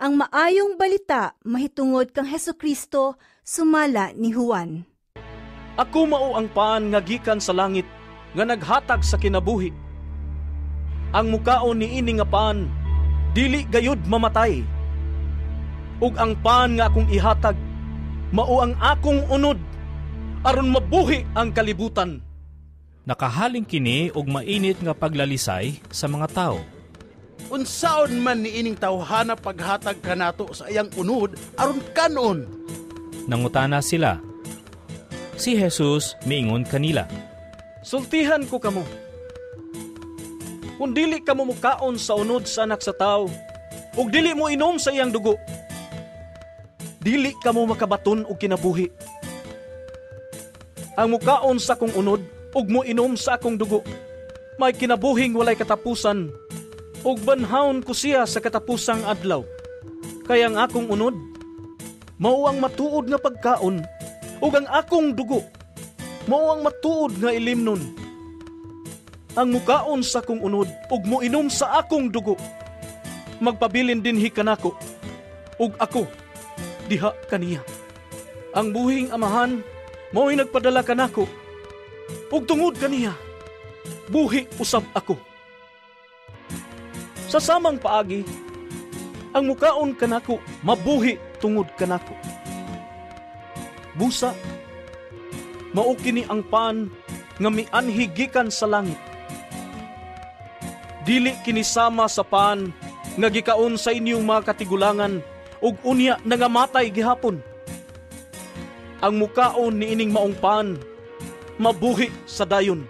Ang Maayong Balita mahitungod kang Hesukristo sumala ni Juan. Ako mao ang paan nga gikan sa langit nga naghatag sa kinabuhi. Ang mukaon niini nga paan dili gayud mamatay. Ug ang paan nga akong ihatag mao ang akong unod aron mabuhi ang kalibutan. Nakahalin kini og mainit nga paglalisay sa mga tawo. Unsaon man ni ining tawhana paghatag kanato sa iyang unod aron kanon? Nangutana sila. Si Jesus miingon kanila, "Sultihan ko kamo. Kung dili kamo mukaon sa unod sa Anak sa Tawo ug dili mo inom sa iyang dugo, dili kamo makabaton og kinabuhi. Ang mukaon sa akong unod ug moinom sa akong dugo, may kinabuhing walay katapusan, ug banhawon ko siya sa katapusang adlaw. Kay ang akong unod mao ang matuod nga pagkaon, ug ang akong dugo mao ang matuod nga ilimnon. Ang mukaon sa akong unod ug moinom sa akong dugo, magpabilin dinhi kanako, ug ako diha kaniya. Ang buhing Amahan mao'y nagpadala kanako, ug tungod kaniya buhi usab ako. Sa samang paagi, ang mukaon kanako mabuhi tungod kanako. Busa, mao kini ang pan nga mianhi gikan sa langit. Dili kini sama sa pan nga gikaon sa inyong mga katigulangan ug unya nangamatay gihapon. Ang mukaon niining maong pan mabuhi sa dayon."